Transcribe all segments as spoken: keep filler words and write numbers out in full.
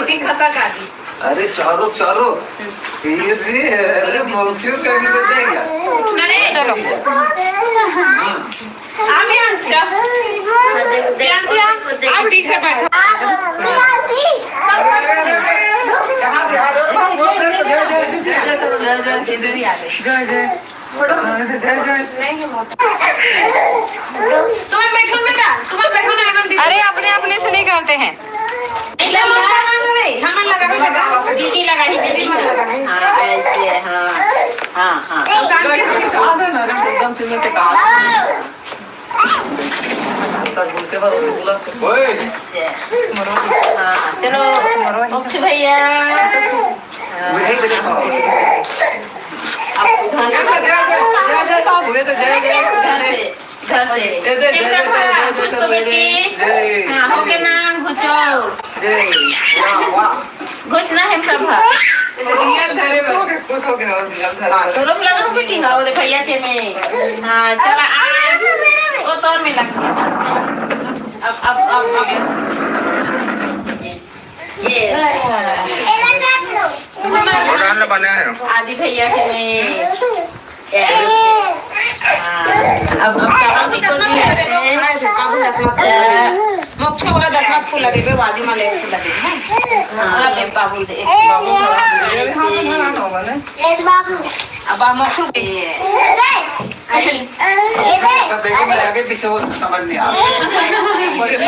तीन खसा काटी। अरे चारो, चारो। ये रे, अरे मोक्ष का भी बन जाएगा। अरे चलो। हाँ। आ गया। चल। प्रियांशु, आप ठीक से बैठो। तुम्हें बैठो बेटा, तुम्हें बैठो ना, हम दीदी। अरे, अपने अपने से नहीं करते हैं। एकदम लगा दो रे, हम लगा दो बेटा। दीदी लगा ही, दीदी लगा ही। हाँ, ऐसे, हाँ। हाँ, हाँ। ओए। हाँ, चलो, मोक्ष भैया। मिठाई पे देखो। घर से, घर से। ए, दे, दे, दे, दे, दे, दे, दे, दे, दे, दे। हाँ, हो गया ना, घुचो। जय। वाह, वाह। घुसना है प्रभा। हाँ, तो लोग लगा बेटी, हाँ, वो दे भैया के में। हाँ, चला, आ। वो तोर में लग गया। अब, अब, अब, अब। ये। वो डालना बना है। आदि भैया के में। हाँ। अब, अब कहाँ भी तो नहीं है। अ, मोक्ष वाला दसवाँ फूल लगे बे, वादी माले फूल लगे हैं। हाँ, अब एक बाबू दे, एक बाबू। एक बाबू। अब हम मोक्ष के। अरे, ये दे। सब देखो, मैं आगे पीछे हो, समझ नहीं आ रहा। ये दे।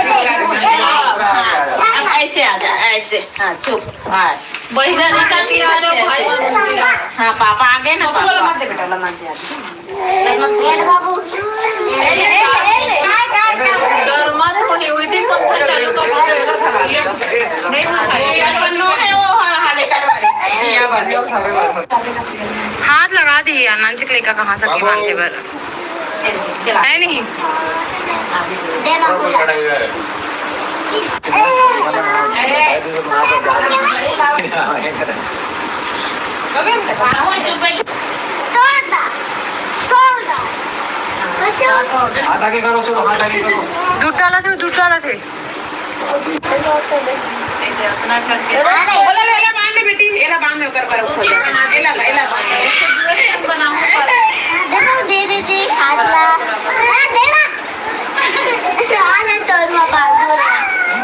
अब ऐसे आ जा, ऐसे। हाँ, चुप। हाँ। बैठा रहता कि आ जाओ भाई। हाँ, पापा आ गए ना, पापा। छोड़, मत दे बेटा, मत दे। ए बाबू। ए, ए, ए, ए। डर मत होने, वही दिन पंखा चालू कर। नहीं, नहीं, अपन नो है वो, हाँ, हाँ, देखा। हाथ लगा दिए आनंद के लेकर कहाँ से बाबू। बांधते बर। है नहीं? दे ना। तोड़ दा, तोड़ दा। बच्चों। हाथ आगे करो, चलो, हाथ आगे करो। दूध डाला थे, दूध डाला थे। अरे। ओला, एला बांध दे बेटी, एला बांध दे, ओकर बर खोल। एला, एला बांध दे। देखो, दे दे दे, हाथ ला। हाँ, दे ना। आज तोर में बांधू रे। आ,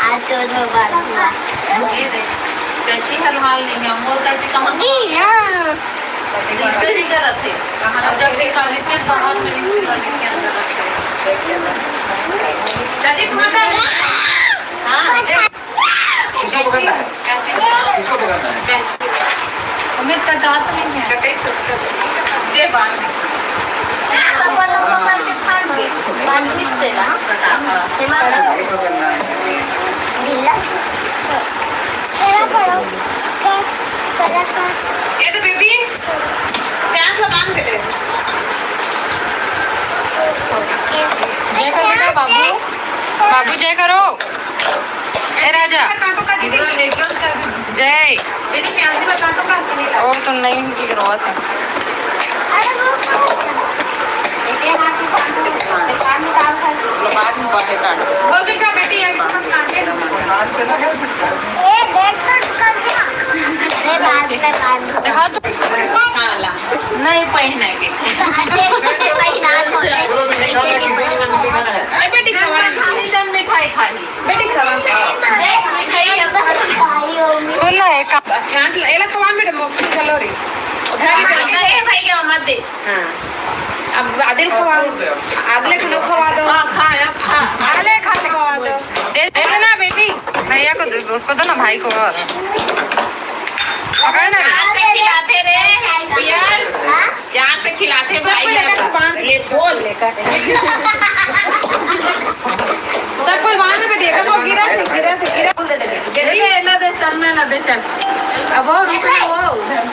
आज तोर में बांधू। ये देख, कैंची हर हाल नहीं है, मोर कैंची कहाँ? जी ना। इधर, इधर रखे। कहाँ? जब भी काली के बाहर में निकले, काली के अंदर रखे। चाची, तुम्हारा हाँ। किसको पकड़ना है? किसको पकड़ना है? हमें कटा तो नहीं है। कटे से कटे। ये बांध। बांध देते ना। ये पकड़ना है। ढीला। ये तो बेबी, चांस बांध दे। जय कर बेटा, बाबू, बाबू जय करो। ए राजा। जय। और तो नहीं की जरूरत है। बाद में बातें काट। हो गई क्या बेटी, अभी तो बस काट के। ए, देख तो कर दिया। ए, बाद में, बाद में। देखा तो। हाँ, ला। नहीं पहनाएंगे। अरे बेटी, खवा। खाली जन मिठाई खाई। बेटी, खवा। देख, मिठाई है। सुन ना, एक काम। अच्छा, एला खवा बेटा, मोक्ष चलो रे। उठा के दे। अरे भाई, क्या मत दे। हाँ। अब आदिल खवा। आदिल खनो खवा दो। हाँ, खा, अब खा। आले खा खवा दो। दे, दे दो ना बेटी, भैया को दो, उसको दो ना, भाई को। और पकड़ ना। प्यार से खिलाते रे, प्यार। हाँ? प्यार से खिलाते भाई। सबको लेकर बांध। ले, बोल। लेकर। सब कोई वहां से बैठिएगा, वो गिरा थे, गिरा थे, गिरा। ये ना दे, सर में ना दे, चल। अब वो रुक रहे, वो उधर।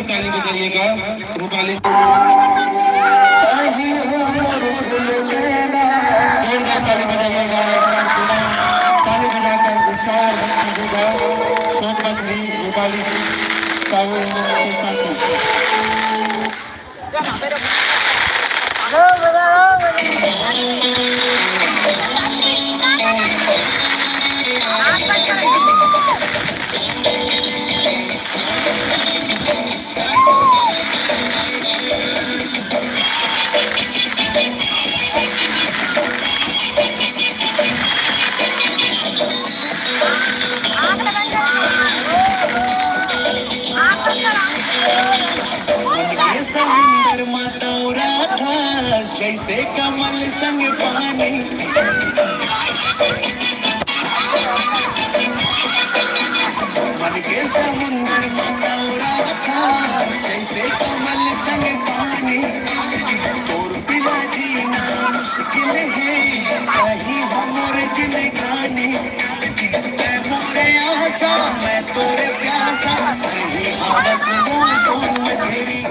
ताली बजाइएगा, रूपाली। जोरदार ताली बजाइएगा। ताली बजाकर उत्साह और बधाई दीजिएगा। सोनपत्री रूपाली साहू एवं उनके साथी। मन के समुंदर म तौरा था, जैसे कमल संग पानी। मन के समुंदर म तौरा था, जैसे कमल संग पानी। तोर बिना जीना मुश्किल है, कहीं हमर जिंदगानी। तै मोरे आसा, मैं तोरे प्यासा, कहीं हवस मोर सोन मछरी।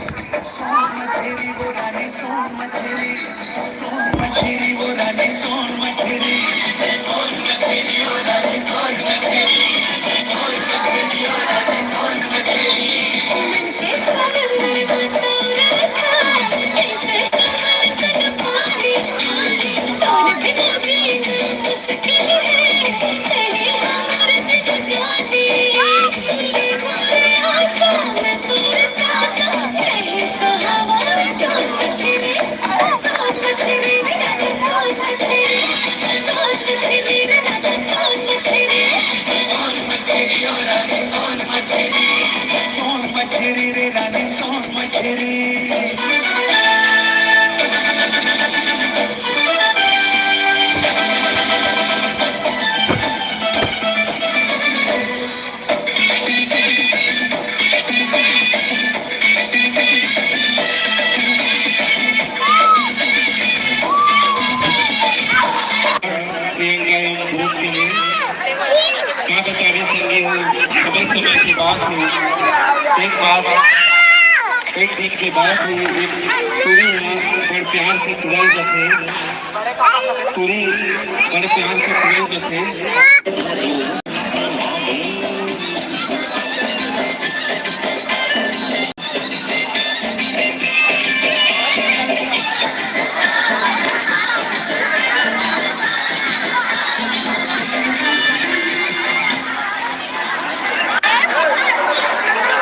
सोन मछरी वो रानी, सोन मछरी, सोन मछरी वो रानी, सोन मछरी। सोन मछरी रे रानी, सोन मछरी। प्रियंका एवं ग्रुप के लिए का बतावे संगी हो, समय समय की बात है। एक बार, एक दिन के बाद ही एक टूरी ह बड़ प्यार से टुराई जाथे। टूरी बड़ प्यार से टुराई जाथे।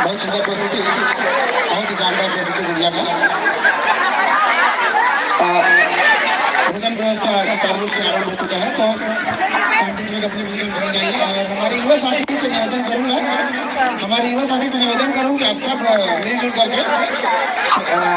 बहुत सुंदर प्रस्तुति, बहुत ही शानदार प्रस्तुति गुड़िया का। अ, भोजन व्यवस्था सुचारू रूप से आरंभ हो चुका है, तो शांति पूर्वक अपने भोजन ग्रहण करिए। और हमारे युवा साथी से निवेदन करूंगा, हमारे युवा साथी से निवेदन करूंगा कि आप सब, अ, मिलजुल करके, अ,